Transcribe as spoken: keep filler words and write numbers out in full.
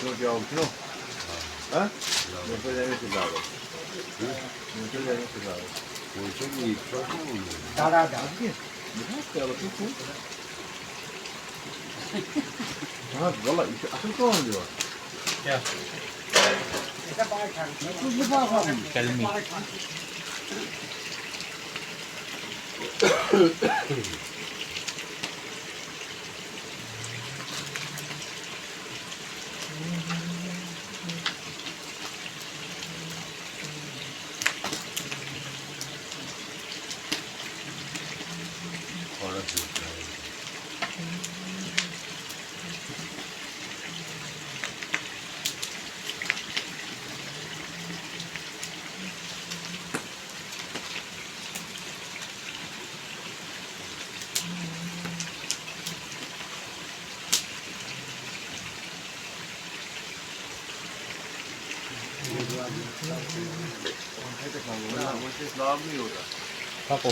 Não, de algo, não? Hã? Não foi nem esse lado. Não foi nem esse lado. Foi só que só que não. Tá, tá, tá. Aqui. Não, ela ficou. Ah, olha lá, isso, aquilo que é onde, ó? Tell me. Papa.